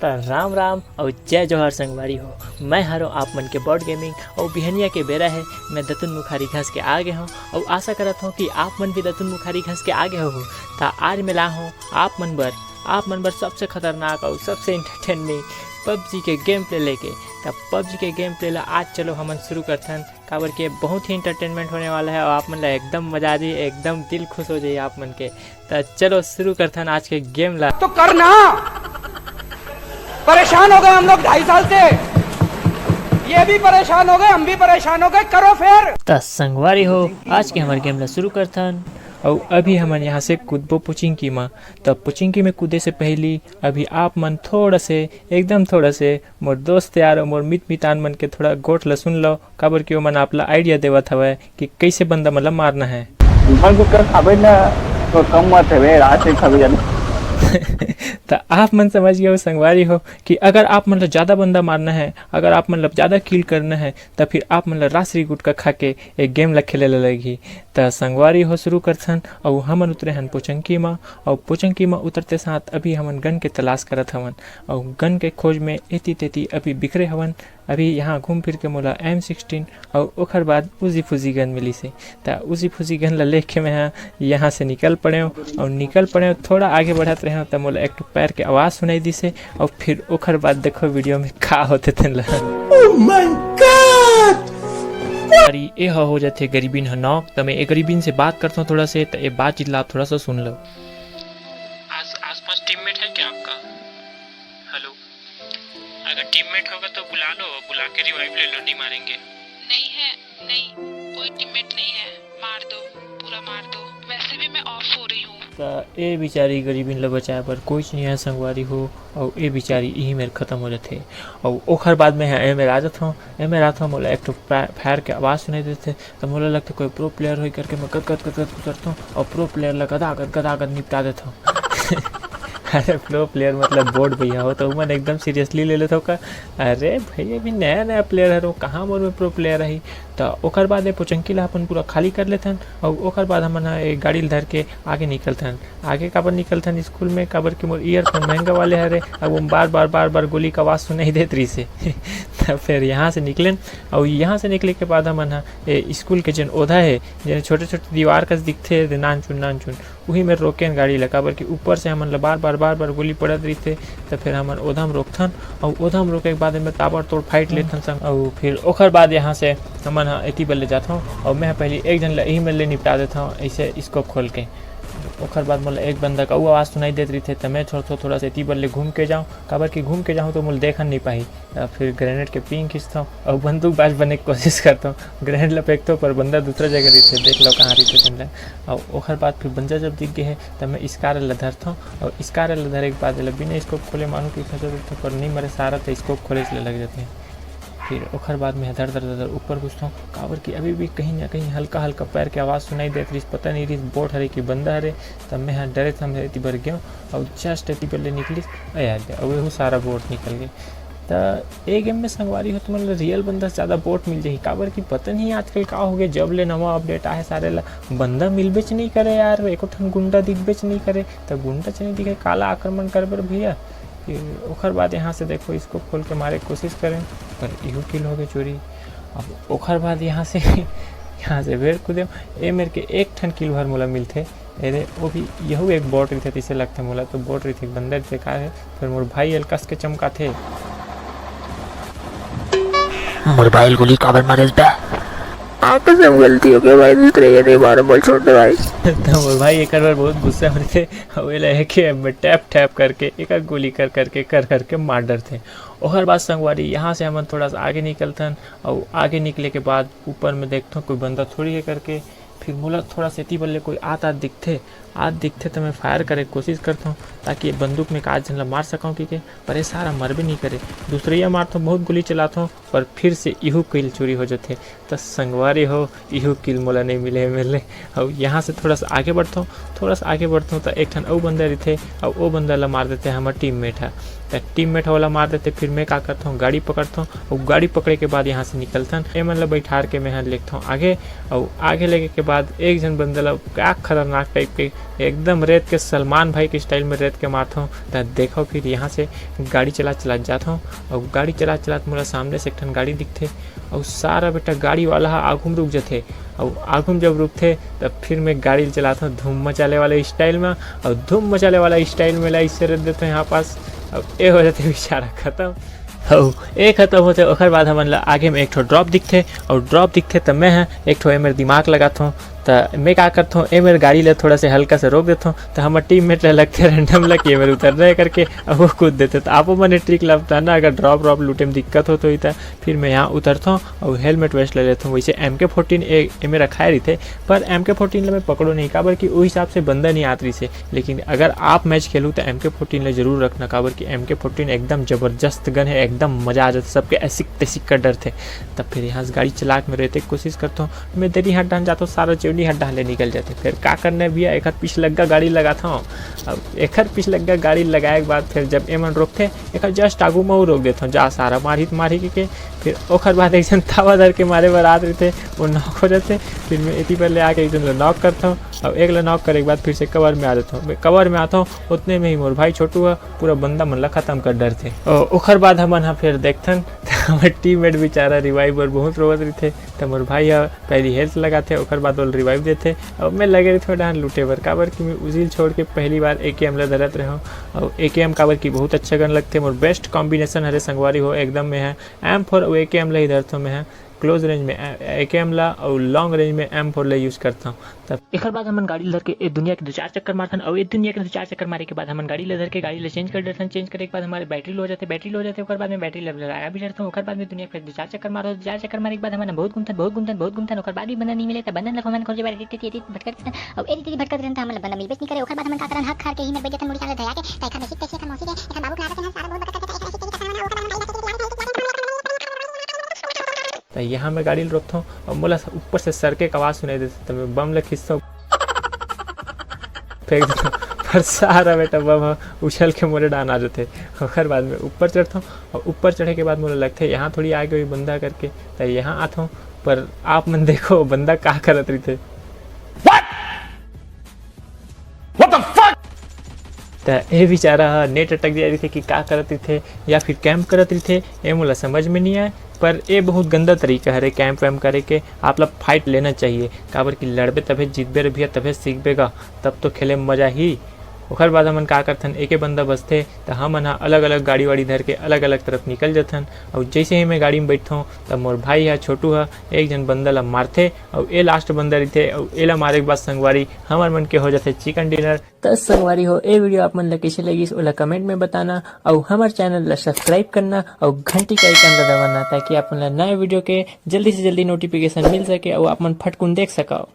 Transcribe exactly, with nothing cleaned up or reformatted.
त राम राम अउ जय जोहार संगवारी हो। मैं हरों आप मन के बॉट गेमिंग अउ बिहनिया के बेरा हे। मैं दतुन मुखारी घस के आ गे हूँ अउ आशा करत हूँ कि आप मन भी दतुन मुखारी घस के आ गे हो। त आज मैं ला हूँ आप मन बर, आप मन बर सबसे खतरनाक अउ सबसे एंटरटेनिंग पबजी के गेम प्ले लेके। त पबजी के गेम प्ले ला आज चलो हमन शुरू करथन, काबर के बहुत ही एंटरटेनमेंट होने वाला है अउ आप मन ला एकदम मजा आ जाही, एकदम दिल खुश हो जाही आप मन के। त चलो शुरू करथन आज के गेम ला। तो करना, परेशान हो गए हम लोग ढाई साल से, ये भी परेशान हो गए, हम भी परेशान हो गए, करो फिर। त संगवारी हो, आज के हमर गेम ला शुरू करथन। अउ अभी हमन यहाँ से कूदबो पुचिंकी म। त पुचिंकी में कूदे से पहली अभी आप मन थोड़ा से, एकदम थोड़ा से मोर दोस्त यार अउ मोर मित मितान मन के थोड़ा गोठ ल सुन लो, काबर कि ओमन आप ला आइडिया देवत हवय कि कइसे बंदा मन ला मारना है। मन को कर खाबे ना, तो कम मत हवे, रात में खाबे जाने। त आप मन समझ गए हो संगवारी हो कि अगर आप मन ला ज़्यादा बंदा मारना है, अगर आप मन ला ज़्यादा किल करना है, त फिर आप मन ला रासरी गुटखा खा के एक गेम ला खेले ला लगही। त संगवारी हो शुरू करथन, अउ हमन उतरे हन पोचंकी म, अउ पोचंकी म उतरते साथ अभी हमन गन के तलाश करत हवन, अउ गन के खोज में एती तेती अभी बिखरे हवन। अभी यहाँ घूम फिर के मोला एम सिक्सटीन अउ ओखर बाद उजी फुजी गन मिलिस हे। त उजी फुजी गन ला लेके मैं ह यहाँ से निकल पड़ेंव अउ निकल पड़ेंव। थोड़ा आगे बढ़त रहेंव त मोला एक ठो पैर के आवाज़ सुनाई दिस हे अउ फिर ओखर बाद देखो वीडियो में का होथे तेन ला। Oh my God! अरे ए ह हो जाथे गरीबिन ह नॉक, त मैं ए गरीबिन से बात करथों थोड़ा से, त ए बातचीत ला आप थोड़ा सा सुन लो। आस, आसपास टीममेट है क्या आपका? हेलो, अगर टीममेट होगा तो बुला लो, बुला के रिवाइव ले लो, नहीं मारेंगे। नहीं है, नहीं, कोई टीममेट नहीं है, मार दो, पूरा मार दो, वैसे भी मैं ऑफ हो रही हूँ। त ए बिचारी गरीबिन ल बचाए बर कोईच नइ हे संगवारी हो, अउ ए बिचारी इही मेर खतम हो जाथे। अउ ओखर बाद में ह एमे आ जाथों, एमे आथों, मोला एक ठो फा-, फायर के आवाज़ सुनाई देथे, त मोला लगथे कोई प्रो प्लेयर होही करके मैं कत कत कत कत कुतरथों, अउ प्रो प्लेयर ल गदा गद गदा गद निपटा देथों। अरे प्रो प्लेयर मतलब बोट भैया हो, त ओमन एकदम सीरियसली ले लेथव का? अरे भाई अभी नया नया प्लेयर हरे, कहाँ मोर में प्रो प्लेयर आही। त ओकर बाद ए पोचंकी ला अपन पूरा खाली कर लेथन, अउ ओकर बाद हमन ह ए गाड़ी ल धर के आगे निकलथन। आगे काबर निकलथन स्कूल में, काबर कि मोर ईयरफोन महंगा वाले हरे, अब वो बार बार बार बार गोली का आवाज़ सुनाई देत रहिस हे। त फिर यहाँ से निकलेन, अउ यहाँ से निकले के बाद हमन ह ए स्कूल के जेन ओधा हे, जेन छोटे छोटे दीवार कस दिखथे रे, नानचुन नानचुन, उही में रोकेन गाड़ी ला, काबर कि ऊपर से हमन ला बार बार बार बार गोली पड़त रहिथे। त फिर हमन ओधा म रोकथन, अउ ओधा म रोके के बाद एमे ताबड़तोड़ फाइट लेथन संग, अउ फिर ओखर बाद यहाँ से हमन ह एती बर ले जाथन, अउ मैं ह पहिली एक झन ला इही मेर ले निपटा देथन, अइसे स्कोप खोल के। ओखर बाद मोला एक बंदा का अउ आवाज़ सुनाई देत रहिथे, त मैं थोड़ा, थोड़ा, थोड़ा सा एती बर ले घूम के जाऊँ, काबर कि घूम के जाऊँ त मोला देखन नइ पाही। त फिर ग्रेनेड के पिंग खींचथों अउ बंदूकबाज बने के कोशिश करथों। ग्रेनेड ल फेंकथों पर बंदा दूसरा जगह रहिथे, देख लो कहाँ रहिथे तेन ल। अउ ओखर बाद फिर बंदा जब दिख गे हे त मैं स्कार ल धरथों अउ स्कार ल धरे के बाद एला बिना स्कोप खोले मानूँ कि खसक देथों, पर नइ मरे सारा, त स्कोप खोले ल लग जाथे। फिर ओखर बाद मैं धर धर धर धर ऊपर घुसथों, काबर कि अभी भी कहीं ना कहीं हल्का हल्का पैर के आवाज़ सुनाई देत रहिस, पता नइ रहिस बोट हरे कि बंदा हरे। त मैं ह डरे समझे एती बर गेंव अउ जस्ट एती बर ले निकलिस, अरे यार, अउ एहू सारा बोट निकल गे। त ए गेम में संगवारी हो, तुमन ल रियल बंदा से ज़्यादा बोट मिल जाही, काबर कि पता नहीं आजकल का हो गे, जब ले नवा अपडेट आहे सारे ला बंदा मिलबेच नहीं करे यार, एको ठन गुंडा दिखबेच नहीं करे, त गुंडा च नहीं दिखे, काला आक्रमण करबे रे भैया। फिर ओखर बाद यहाँ से देखो, इसको खोल के मारे के कोशिश करें, पर इहू किल हो गए चोरी। अब ओखर बाद यहाँ से यहाँ से बेर कूदे, ए मेर के एक ठन किल भर मोला मिलथे। अरे, वो भी यहू एक बोट रहिथे, तइसे लगथे मोला, तो बोट रहिथे, एक बंदा रहिथे, का हे? फिर मोर भाई एला कस के चमकाथे। मोर भाई ल गोली काबर मारेस बे? हाँ, कसम गलती हो गई भाई, दूसरे ये नहीं मारो, बोल छोड़ दे भाई। तो मोर भाई एकर बर बहुत गुस्सा में रहिथे, अउ एला एक ही में टैप टैप करके, एक गोली कर करके, कर करके मार डरथे। ओकर बाद संगवारी, यहाँ से हमन थोड़ा सा आगे निकलथन, अउ आगे निकले के बाद ऊपर में देखथन कोई बंदा थोड़ी हे करके, फिर मोला थोड़ा सेती बल्ले कोई आत आत दिखथे, आत दिखथे त मैं फायर करे के कोशिश करथों, ताकि ये बंदूक में एक आध झन ला मार सकूँ कहिके, पर ये सारा मरबे नहीं करे। दूसरइया मारथों, बहुत गोली चलाथों, पर फिर से इहू किल चोरी हो जाथे। त संगवारी हो, इहू किल मोला नहीं मिले हे मेर ले। अउ यहाँ से थोड़ा सा आगे बढ़थों, थोड़ा सा आगे बढ़थों त एक ठन अउ बंदा रहिथे, अउ ओ बंदा ला मार देथे हमर टीममेट ह। त टीममेट ह ओला मार देथे, फिर मैं का करथों, गाड़ी पकड़थों, अउ गाड़ी पकड़े के बाद यहाँ से निकलथन। एमन ला बैठार के मैं ह लेगथों आगे, अउ आगे लेगे के बाद एक झन बंदा ला का खतरनाक टाइप के, एकदम रेत के सलमान भाई के स्टाइल में रेत के मारथों, त देखो फिर यहाँ से गाड़ी चला चला जाथों। और गाड़ी चला चलात मोला सामने से एक ठन गाड़ी दिखथे, और सारा बेटा गाड़ी वाला ह आगू में रुक जथे। और आगू में जब रुकथे, तब फिर मैं गाड़ी चलाथों धूम मचाले वाले स्टाइल में, और धूम मचाले वाला स्टाइल में ला इससे रख देथों यहाँ पास। अब ए हो जाते बेचारा खत्म। हऊ, ए खत्म होथे, ओखर बाद हमन ला आगे में एक ठो ड्रॉप दिखथे, और ड्रॉप दिखथे, त मैं ह एक ठो ए मेर दिमाग लगाथों। त मैं का करथों, ए मेर गाड़ी ला थोड़ा से हल्का से रोक देथों, त हमर टीममेट ला लगथे रैंडम ला कि ए मेर उतरना है करके, अब वो कूद देथे। त आपो मन ए ट्रिक ला अपनाना, अगर ड्रॉप व्रॉप लूटे में दिक्कत होत होही त फिर मैं यहाँ उतरथों और हेलमेट वेस्ट ले लेथों। वैसे एम के फोर्टीन ए, ए मेर रखाए रहिथे, पर एम के फोर्टीन ला मैं पकड़ो नहीं, काबर कि ओ हिसाब से बंदा नहीं आत रहिसे। लेकिन अगर आप मैच खेलू त एम के फोर्टीन ला जरूर रखना, काबर कि एम के फोर्टीन एकदम जबरदस्त गन है, एकदम मजा आ जाथे, सबके ऐसिक तैसिक कर डरथे। तब फिर यहाँ से गाड़ी चला के मैं रेते के कोशिश करथों, मैं देरी हट डाहन जाथों, सारा चेवनी हट डाहन ले निकल जाथे। फिर का करना है भैया, एखर पीछे लग्गा गाड़ी लगाथों। अब एखर पीछे लग्गा गाड़ी लगाए के बाद फिर जब एमन रोकथे, एखर जस्ट आगू में रोक देथों, जा सारा मारही त मारही के, के। फिर ओखर बाद एक झन तावा धर के मारे बर आत रहिथे, वो नॉक हो जाथे। फिर मैं एती पर ले आके एक झन ला नॉक करथों, और एक ला नॉक करे के बाद फिर से कवर में आ जाथों। मैं कवर में आथों, उतने में ही मोर भाई छोटू ह पूरा बंदा मन ला खत्म कर डरथे। ओ-, ओखर बाद हमन ह फिर देखथन, त हमर टीममेट बेचारा रिवाइव बर बहुत रोवत रहिथे। त मोर भाई ह पहली हेल्थ लगाथे, ओखर बाद ओला रिवाइव देथे। अब मैं लगे रहिथों डाहन लूटे बर, काबर कि मैं उजिल छोड़ के पहली बार ए के एम ला धरत रहेंव। और ए के एम काबर कि बहुत अच्छा गन लगथे, मोर बेस्ट कॉम्बिनेशन हरे संगवारी हो, एकदम मैं ह एम फोर और ए के एम ला ही धरथों मैं ह। क्लोज रेंज में ए के एम ला और लॉन्ग रेंज में एम फोर ला यूज करथों। तब एकर बाद हमन गाड़ी ल धर के ए दुनिया के दो चार चक्कर मारथन, और ए दुनिया के दो चार चक्कर मारे के बाद हमन गाड़ी ल धर के गाड़ी ल चेंज कर डरथन। चेंज करे के बाद हमारे बैटरी लो हो जाथे, बैटरी लो हो जाथे, ओकर बाद में बैटरी ल लगा भी डरथन। ओकर बाद में दुनिया के दो चार चक्कर मारो, दो चार चक्कर मारे के बाद हमन बहुत घूमथन, बहुत घूमथन, बहुत घूमथन, ओकर बाद भी बंदा नहीं मिले, त बंदा ल खोजन खोजे बर एती एती भटकत रहथन, और एती एती भटकत रहन, त हमन ल बंदा मिलबे नहीं करे। ओकर बाद हमन का करन, हक हार के ही में बैठ जाथन, मुड़ी कांदा धया के, त एकर में सीट तैसी, एकर मौसी के, एकर बाबू के आदत है, सारा बहुत बकत करथे, त एकर सीट तैसी, एकर सामने, ओकर बाद में गाड़ी ल धर के, त यहाँ मैं गाड़ी ल रोकथों और मोला ऊपर से सरके के आवाज सुनाई देथे, त मैं बम ल खींचथों, फेंक देथों, पर सारा बेटा बम ह उछल के मोरे डाहन आ जाथे। ओकर बाद में ऊपर चढ़थों और ऊपर चढ़े के बाद मोला लगथे यहाँ थोड़ी आगे हुई बंदा करके, त यहाँ आथों, पर आप मन देखो बंदा का करत रहिथे। What the fuck? त ए बेचारा ह नेट अटक जाय रहिथे कि का करत रहिथे या फिर कैंप करत रहिथे, ए मोला समझ में नहीं आए। पर ए बहुत गंदा तरीका हरे कैंप वैम्प करे के। आप ला फाइट लेना चाहिए, काबर कि लड़बे तभे जीतबे रे भैया, तभे सीखबे गा, तब तो खेले में मजा ही। ओकर बाद हमन का करथन, एके बंदा बचथे त हमन ह अलग-अलग गाड़ी वाड़ी धर के अलग-अलग तरफ निकल जथन। अउ जैसे ही मैं गाड़ी में बैठथों त मोर भाई ह, छोटू ह, एक झन बंदा ला मारथे अउ ए लास्ट बंदा रहिथे अउ एला मारे के बाद संगवारी हमर मन के हो जाथे चिकन डिनर। त संगवारी हो, ए वीडियो आप मन ला कइसे लगिस ओला कमेंट में बताना अउ हमर चैनल ला सब्सक्राइब करना अउ घंटी का आइकन ला दबाना, ताकि आप मन ला नए वीडियो के जल्दी से जल्दी नोटिफिकेशन मिल सके अउ आप मन फटकुन देख सकव।